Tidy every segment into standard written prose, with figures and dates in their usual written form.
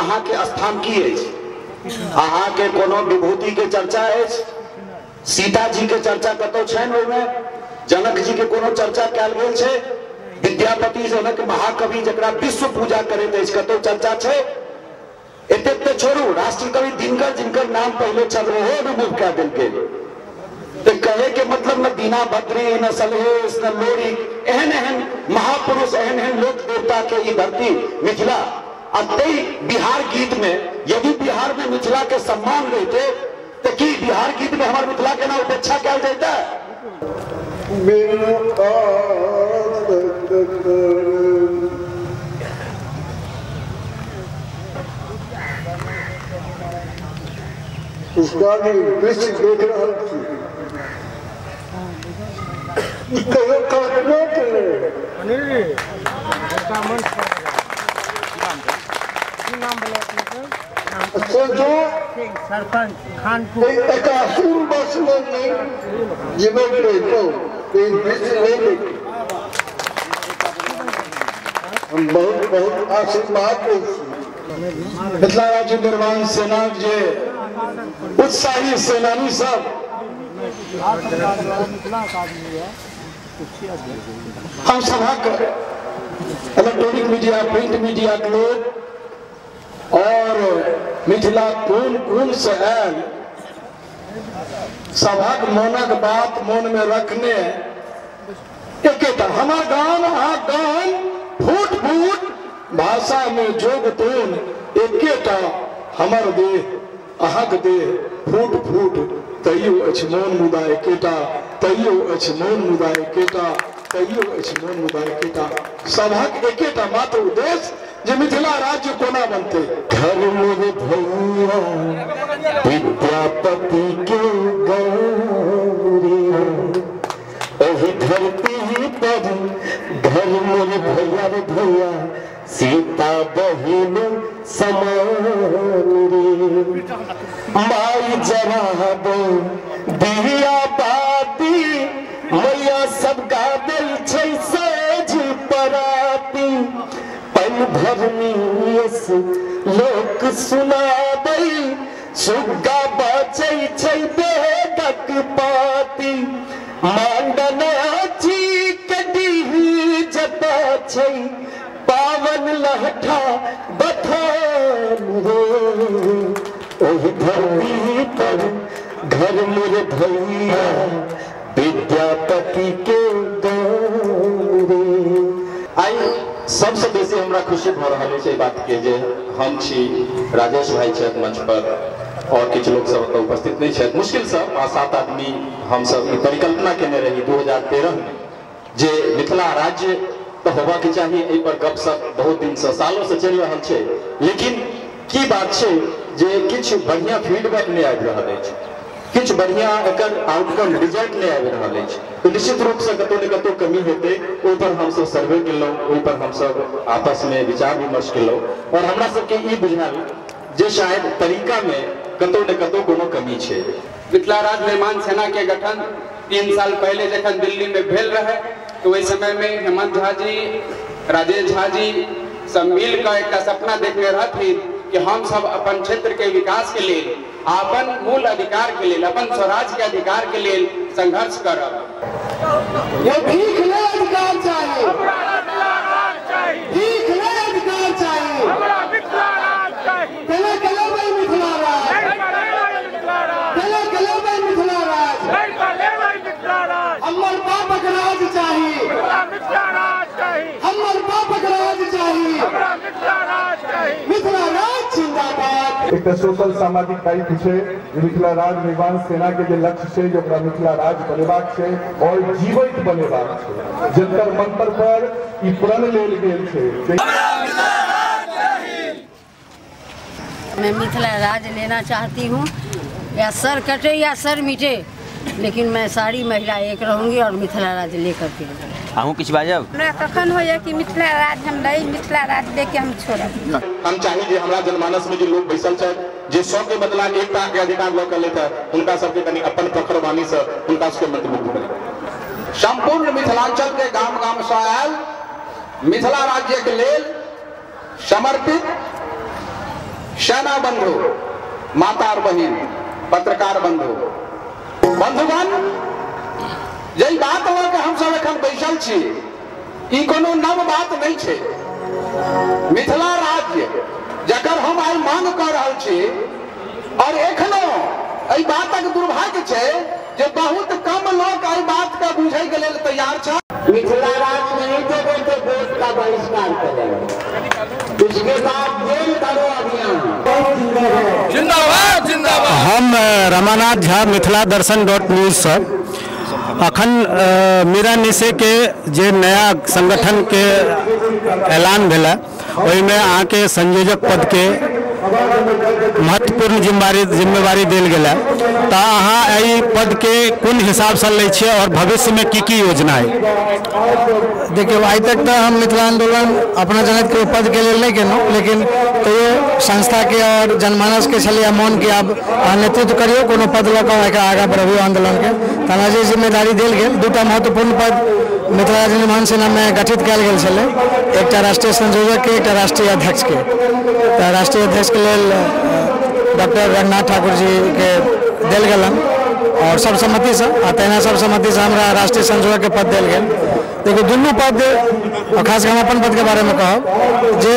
अहाँ के स्थान की अछि? अहाँ के कोनो विभूति के चर्चा अछि? सीता जी के चर्चा कतौ छनि? ओहिमे जनक जी के कोनो चर्चा कयल गेल छै? विद्यापति जनक महाकवि जकरा विश्व पूजा करैत अछि, कतौ चर्चा छै? एतेक तऽ छोड़ू, राष्ट्रकवि दिनकर जिनकर नाम पहिले छल ओहो रिमूव कए देल गेल। तऽ कहे के मतलब न दीना भद्री, न सलहेश, न लोरी, एहन एहन महापुरुष, एहन एहन लोक देवता के ई धरती मिथिला। आ तै बिहार गीत में यदि बिहार में मिथिला के सम्मान रहते तो की बिहार गीत में हमारे मिथिला के ना उपेक्षा कयल जाता? उसका भी दृश्य देख रहा थी। सरपंच 81 वर्ष में नहीं जीवन रहितो दृश्य नहीं देखी। हम बहुत बहुत आशीर्वाद दै छी। मिथिला राज्य निर्माण सेना जे उत्साही सेनानी सब हम सभक इलेक्ट्रॉनिक मीडिया, प्रिंट मीडिया के लोग और मिथिला कोन कोन से आयल सभक मोनक बात मोन में रखने एकेटा हमार गान अहाँ गान फूट फूट भाषा में जोग तोन एकेटा हमर देह अहाँक देह फूट फूट तैयो अछि मोन मुदा एकेटा, तैयो अछि मोन मुदा एकेटा, तैयो अछि मोन मुदा एकेटा। सभक एकेटा मात्र उद्देश्य जे मिथिला राज्य कोना बनते। घर मोर भैया विद्यापति के गौरी, ओहि धरती पर घर मोर भैया रे भैया सीता बहिन समान रे। माई जराबो दिया बाती मैया सब गाबै छै साँझ पराती। पल भरनी लोक सुनाबै सुग्गा बचै छै वेदक पाती। मांडन जी के डीह जता छै पावन लहठा बथान रे। ओहि धरती पर घर मोर भैया विद्यापति के गान रे। आई सबसे बेसी हमरा खुशी भऽ रहल अछि एहि बात के जे हम छी, राजेश भाई छथि मंच पर और किछु लोग सब ओतऽ उपस्थित नहीं छथि। मुश्किल से 5-7 आदमी हमसब ई परिकल्पना केने रही 2013 में जे मिथिला राज्य तो होबाक चाही। एहि पर गपशप बहुत दिन से सालों से चलि रहल छै, लेकिन की बात छै जे किछु बढ़िया फीडबैक नहीं आबि रहल अछि, किछु बढ़िया एकर आउटकम रिजल्ट नहीं आबि रहल अछि। तो निश्चित रूप से कतौ ने कतौ कमी हेतै। ओहि पर हमसब सर्वे केलहुँ, ओहि पर हमसब आपस में विचार विमर्श केलहुँ और हमरा सबके ई बुझायल जे शायद तरीका में कतौ ने कतौ कोनो कमी छै। मिथिला राज्य निर्माण सेना के गठन 3 साल पहले जखन दिल्ली में भेल रहे तो वही समय में हेमंत झा जी, राजेश झा जी सब मिल कर एक सपना देखने रहथिन कि हम सब अपन क्षेत्र के विकास के लिए, अपन मूल अधिकार के लिए, अपन स्वराज के अधिकार के लिए संघर्ष करब। ये भीख ले अधिकार चाहिए, भीख ले अधिकार चाहिए, चलो चलो भाई मिथिला राज, चलो चलो भाई मिथिला राज, हमर बापक राज चाहिए, हमर बापक राज चाहिए, मिथिला राज जिंदाबाद। एक सोशल सामाजिक दायित्व छै मिथिला राज्य निर्माण सेना के जे लक्ष्य छै जे ओकरा मिथिला राज्य बनेबाक छै और जीवित बनेबाक छै, जकर मंत्र पर ई प्रण लेल गेल छै। मैं मिथिला राज्य लेना चाहती हूँ, या सर कटे या सर मिटे, लेकिन मैं सारी महिला एक रहूंगी और मिथिला राज्य लेकर के। अहूँ किछु बाजब? हमरा कखन होइए कि मिथिला राज्य हम लै, मिथिला राज्य लेके हम छोड़ब। हम चाही जे हमरा जनमानस में जे लोग बैसल छथि जे 100 के बदला 1 के अधिकार लऽ के लेता, हुनका सबके कनि अपन प्रखर वाणी से हुनका सबके मंत्रमुग्ध करी। संपूर्ण मिथिलांचल के गाम गाम से आयल मिथिला राज्य के लेल समर्पित सेना बंधु, माता और बहिन, पत्रकार बंधु, बंधुगण, यही बात लऽ के हम सब एखन बैसल छी, ई कोनो नव बात नहीं छै। मिथिला राज्य जकर हम आइ मांग कऽ रहल छी और एखनो एहि बातक दुर्भाग्य छै जे बहुत कम लोक एहि बात के बुझै के लेल तैयार छै। मिथिला राज्य नहीं देवे तो वोट का बहिष्कार करेंगे, उसके बाद जेल भरो अभियान। जिंदाबाद जिंदाबाद। हम रमानाथ झा, मिथिला दर्शन डॉट न्यूज सर। अखन मीरा निशे के जे नया संगठन के ऐलान भेल, ओहिमे अहाँके संयोजक पद के महत्वपूर्ण जिम्मेवारी देल गेल है, तो अहाँ एहि पद के कोन हिसाबसँ लै छियै और भविष्य में की की योजना है? देखियौ, आइ तक तऽ हम मिथिला आंदोलन अपना जनत के पद के लेल नहीं केलहुँ, लेकिन तैयो संस्था के और जनमानस के छलिए मोन के आब अहाँ नेतृत्व करियौ, कोनो पद लऽ कऽ एकरा आगाँ बढ़बियौ आंदोलन के। तऽ हमरा जे जिम्मेदारी देल गेल, दूटा महत्वपूर्ण पद मिथिला राज्य निर्माण सेना में गठित कयल गेल छलै, एकटा राष्ट्रीय संयोजक के, एकटा राष्ट्रीय अध्यक्ष के। तऽ राष्ट्रीय अध्यक्ष के लेल डॉक्टर रंगनाथ ठाकुर जी के देल गेलन और सर्वसम्मतिसँ, आ तहिना सर्वसम्मतिसँ हमरा राष्ट्रीय संयोजक के पद देल गेल। देखियौ, दुनू पद, और खास हम अपन पद के बारे में कहब जे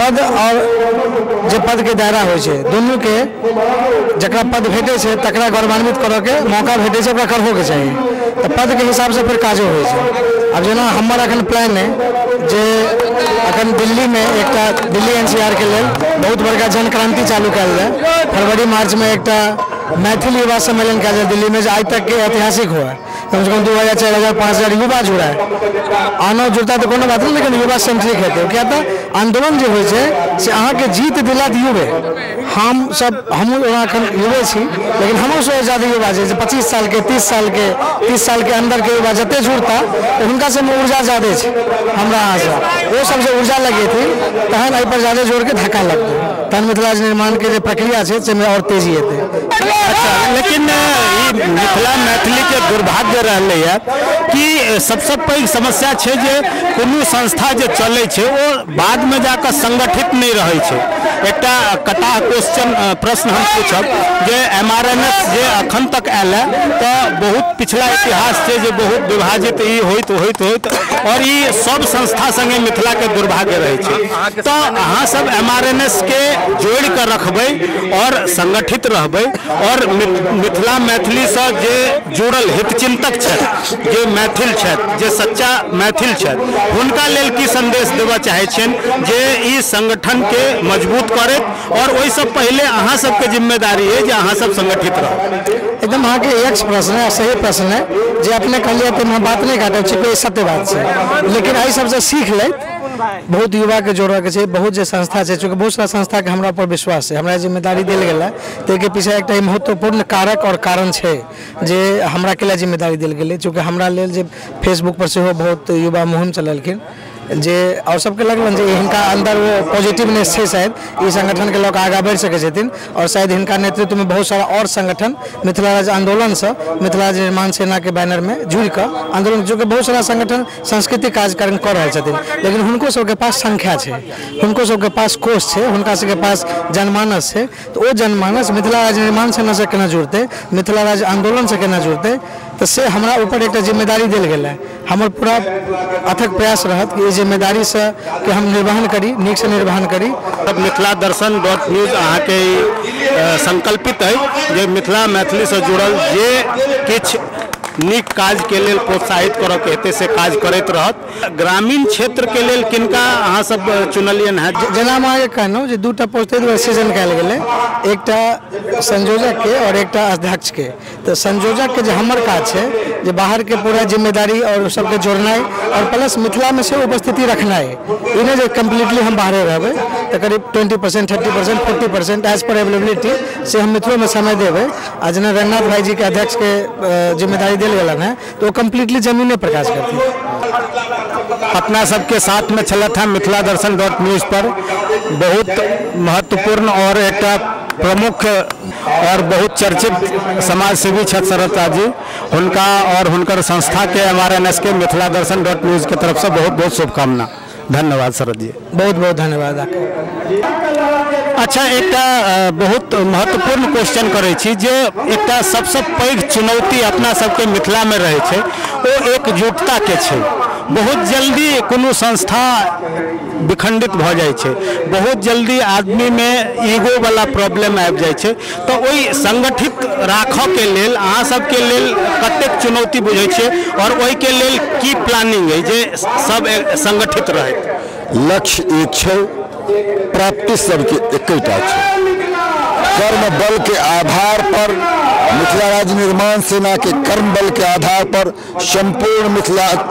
पद और जे पद के दायरा होइ छै, दुनू के जकरा पद भेटै छै तकरा गौरवान्वित करऽके मौका भेटै छै, ओकरा करबोके चाही। तऽ पद के हिसाबसँ फेर काजो होइ छै। आब जेना हमर अखन प्लान अइ जे अखन दिल्लीमे एकटा दिल्ली एनसीआर के लेल बहुत बड़का जनक्रांति चालू कयल जाय। फरवरी मार्च में एकटा मैथिल युवा सम्मेलन कयल जाय दिल्ली में, जे आइ तक के ऐतिहासिक हुए। कम से कम 2000, 4000, 5000 युवा जुड़ाए। आनो जुड़ता तऽ कोनो बात नहीं, लेकिन युवा सेंट्रिक हेतै। किया तऽ आंदोलन जे होइ छै से अहाँके जीत दिलात युवे। हम सब हमहूँ ओना एखन युवे छी, लेकिन हमरो से ज्यादा युवा छै जे 25 साल के, 30 साल के, 30 साल के अंदर के युवा जते जुड़ता हुनका सबमे ऊर्जा ज्यादा छै हमरा अहाँसँ। ओ सब जे ऊर्जा लगेथिन तहन एहिपर ज्यादा जोरके धक्का लगतै, तहन मिथिला राज्य निर्माण के जे प्रक्रिया छै ताहिमे और तेजी एतै। अच्छा, लेकिन मिथिला मैथिली के दुर्भाग्य रहलै है कि सबसे पैघ समस्या छै जे कोनो संस्था जे चलै छै ओ बाद में जाकर संगठित नहीं रहै छै। एकटा कटाह क्वेश्चन प्रश्न हम पूछब जे MRNS जे अखन तक आयल है तऽ बहुत पिछला इतिहास छै जे बहुत विभाजित ई होइत होइत होइत और ई सब संस्था संगे मिथिला के दुर्भाग्य रहै छै। तऽ अहाँ सब MRNS के जोड़ि कऽ रखबै और संगठित रहबै और मिथिला मैथिली से जे जुड़ल हितचिंतक छथि, जे मैथिल छथि, जे सच्चा मैथिल छथि, हुनका लेल की संदेश देबऽ चाहै छियनि जे ई संगठन के मजबूत करैत और ओहिसँ पहिले अहाँ सबके जिम्मेदारी है जे अहाँ सब संगठित रहू? एकदम अहाँके एक प्रश्न है, सही प्रश्न है जे अपने कहलियै तऽ हम बात नहि काटब छी, सत्य बात छै। लेकिन एहि सबसँ सीख लैत बहुत युवाके जोड़ऽके छै, बहुत जे संस्था छै, चूँकि बहुत सारा संस्थाके हमरा पर विश्वास है, हमरा जिम्मेदारी देल गेल है, ताहिके पीछे एकटा महत्वपूर्ण कारक और कारण छै जे हमरा के लिए जिम्मेदारी देल गेलै। चूँकि हमरा लेल जे फेसबुक पर सेहो बहुत युवा मुहिम चलेलखिन जे और सबके लगलन जे हिनका अंदर वो पॉजिटिवनेस छै, शायद ई संगठन के लऽ कऽ आगाँ बढ़ि सकै छथिन और शायद हिनका नेतृत्व में बहुत सारा और संगठन मिथिला राज्य आंदोलन से मिथिला राज्य निर्माण सेना के बैनर में जुड़ि कऽ आंदोलन, चूँकि बहुत सारा संगठन सांस्कृतिक कार्यक्रम कऽ रहल छथिन, लेकिन हुनको सबके पास संख्या छै, हुनको सबके पास कोष छै, हुनका सबके पास जनमानस छै, तऽ ओ जनमानस मिथिला राज्य निर्माण सेना से केना जुड़तै, मिथिला राज्य आंदोलन से केना जुड़तै, तऽ से हमरा ऊपर एकटा जिम्मेदारी देल गेल है। हमर पूरा अथक प्रयास रहत कि जिम्मेदारी से कि हम निर्वहन करी, नीक से निर्वहन करी। मिथिला दर्शन डॉट न्यूज अहाँके संकल्पित है जे मिथिला मैथिली से जुड़ल जे किछु नीक काज के लेल प्रोत्साहित करऽ के हेतै से काज करैत रहत। ग्रामीण क्षेत्र के लेल किनका अहाँ सब चुनलियन है? जेना हम अहाँके कहलहुँ जे दूटा पोस्ट ताहि दुआरे सृजन कयल गेलै, एकटा संयोजक के और एकटा अध्यक्ष के। तऽ संयोजक के जे हमर काज छै जे बाहर के पूरा जिम्मेदारी और सबके जोड़नाइ और प्लस मिथिला में सेहो उपस्थिति रखनाइ, ई नहि जे कम्प्लीटली हम बाहरे रहबै, तऽ करीब 20%, 30%, 40% एज पर अवेलेबिलिटी से हम मिथिलोमे समय देबै। आ जेना रंगनाथ भाईजी के अध्यक्ष के जिम्मेदारी देल गेलन है तो वो कम्प्लीटली जमीने पर काज करथिन। अपना सबके साथ में चला था मिथिला दर्शन डॉट न्यूज पर बहुत महत्वपूर्ण और एक प्रमुख और बहुत चर्चित समाज सेवी छथि शरद जी, हुनका और हुनकर संस्था के MRNS के मिथिला दर्शन डॉट न्यूज के तरफ से बहुत बहुत शुभकामना। धन्यवाद शरद जी, बहुत बहुत धन्यवाद। अच्छा, एकटा बहुत महत्वपूर्ण क्वेश्चन करै छी जे एकटा सबसँ पैघ चुनौती अपना सबके मिथिलामे रहै छै ओ एकजुटताके छै। बहुत जल्दी कोनो संस्था विखंडित भऽ जाइ छै, बहुत जल्दी आदमीमे ईगो वाला प्रॉब्लम आबि जाइ छै, तऽ ओहि संगठित राखऽके लेल अहाँ सबके लेल कतेक चुनौती बुझै छियै और ओहिके लेल की प्लानिंग अइ जे सब संगठित रहै? लक्ष्य एक छै, प्राप्ति सबके एकेटा छै। कर्म बल के आधार पर मिथिला राज्य निर्माण सेना के कर्म बल के आधार पर संपूर्ण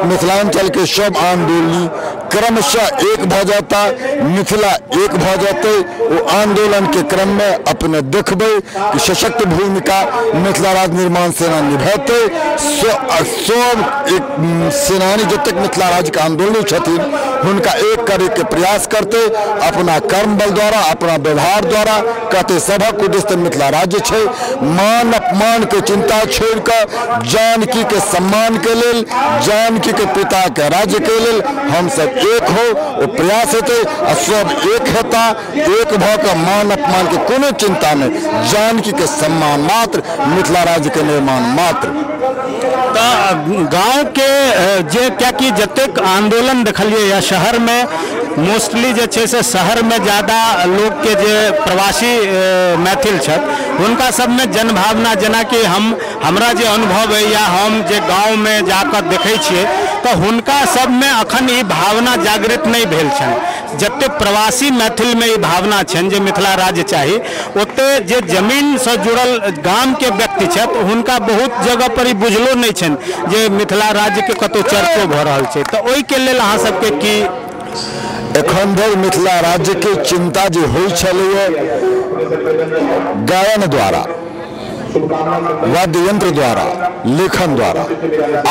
मिथिलांचल के सब आंदोलनी क्रमशः एक भ जाता, मिथिला एक भ जतै। ओ आंदोलन के क्रम में अपने देखबै कि सशक्त भूमिका मिथिला राज्य निर्माण सेना निभेतै। सब एक सेनानी जतेक मिथिला राज्य के आंदोलनी छथिन हुनका एक करे के प्रयास करते, अपना कर्म बल द्वारा, अपना व्यवहार द्वारा। कहते सभक उद्देश्य मिथिला राज्य छै। मान अपमान के चिंता छोड़ कऽ जानकी के सम्मान के लेल, जानकी के पिता के राज्य के लेल हम सब एक हो, ओ प्रयास हेतै आ सब एक हेता। एक भऽ कऽ मान अपमान के कोनो चिंता नहीं, जानकी के सम्मान मात्र, मिथिला राज्य के निर्माण मात्र। तऽ गाँव के जे कियाकि जतेक आंदोलन देखलियै या शहर में मोस्टली जे छै से शहर में ज़्यादा लोग के जे प्रवासी मैथिल छथि हुनका सब में जनभावना, जेनाकि हमरा जे अनुभव है या हम जे गाँव में जाकर देखै छियै तऽ हुनका सब में अखन ई भावना जागृत नहीं भेल छनि। जते प्रवासी मैथिल में ई भावना छनि जे मिथिला राज्य चाही, ओते जे जमीन से जुड़ल गाम के व्यक्ति छथि हुनका बहुत जगह पर ई बुझलो नहीं छनि जे मिथिला राज्य के कतौ चर्चो भऽ रहल छै। तऽ ओहिके लेल अहाँ सबके की? एखन धरि मिथिला राज्य के चिंता जे होइ छलैए गायन द्वारा, वाद्य यंत्र द्वारा, लेखन द्वारा,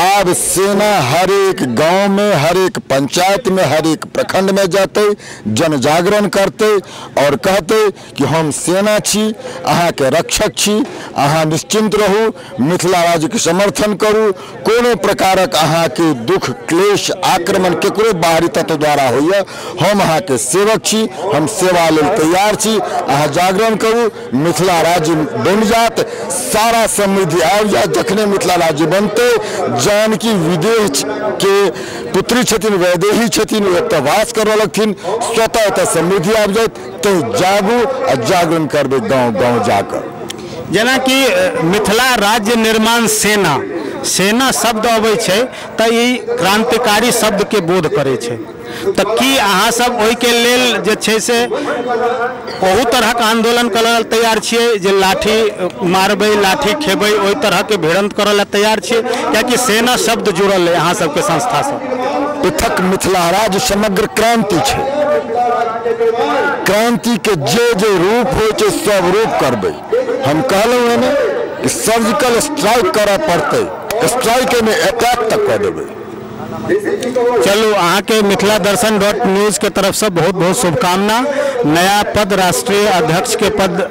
आब सेना हर एक गांव में, हर एक पंचायत में, हर एक प्रखंड में जाते, जन जागरण करते और कहते कि हम सेना छी, अहाँ के रक्षक छी, अहाँ निश्चिंत रहू, मिथिला राज्य के समर्थन करू। कोनो प्रकारक अहाँ के दुख क्लेश आक्रमण केकरो बाहरी तत्व द्वारा होइए, हम अहाँ के सेवक छी, हम सेवा लेल तैयार छी, अहाँ जागरण करू, मिथिला राज्य बनि जात, सारा समृद्धि आबि जायत। जखने मिथिला राज्य बनते, जानकी विदेह के पुत्री छथिन, वैदेही छथिन, ओतऽ वास करऽ लगथिन, स्वतः एतऽ समृद्धि आबि जायत। तऽ जागू आ जागरण करबै गाँव गाँव जाकऽ। जेनाकि मिथिला राज्य निर्माण सेना, सेना शब्द अबै छै तऽ ई क्रांतिकारी शब्द के बोध करै छै, तऽ की अहाँ सब ओहिके लेल जे छै से ओहू तरहक आंदोलन करऽ लेल तैयार छियै जे लाठी मारबै, लाठी खेबै, ओहि तरहके भिड़ंत करऽ लेल तैयार छियै? कियाकि सेना शब्द जुड़ल है अहाँ सबके संस्थासँ। पृथक मिथिला राज्य समग्र क्रांति छै। क्रांति के जे जे रूप होइ छै सब रूप करबै। हम कहलहुँ हँ ने कि सर्जिकल स्ट्राइक करऽ पड़तै, स्ट्राइक में अटैक तक कऽ देबै। चलू, अहाँके मिथिला दर्शन डॉट न्यूज़ के तरफ से बहुत बहुत शुभकामना। नया पद राष्ट्रीय अध्यक्ष के पद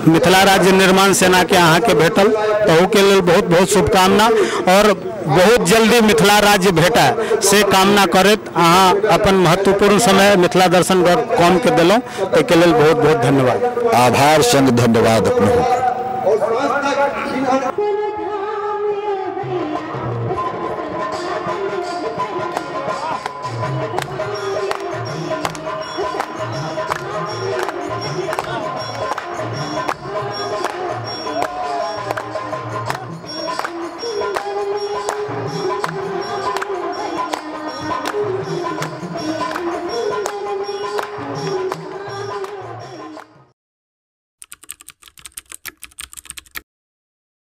मिथिला राज्य निर्माण सेना के अहाँके भेटल, तहू के लेल बहुत बहुत शुभकामना और बहुत जल्दी मिथिला राज्य भेटा से कामना करैत अहाँ अपन महत्वपूर्ण समय मिथिला दर्शन डॉट कॉम के देलहुँ, ताहिके लेल बहुत बहुत धन्यवाद। आभार संग धन्यवाद अपने।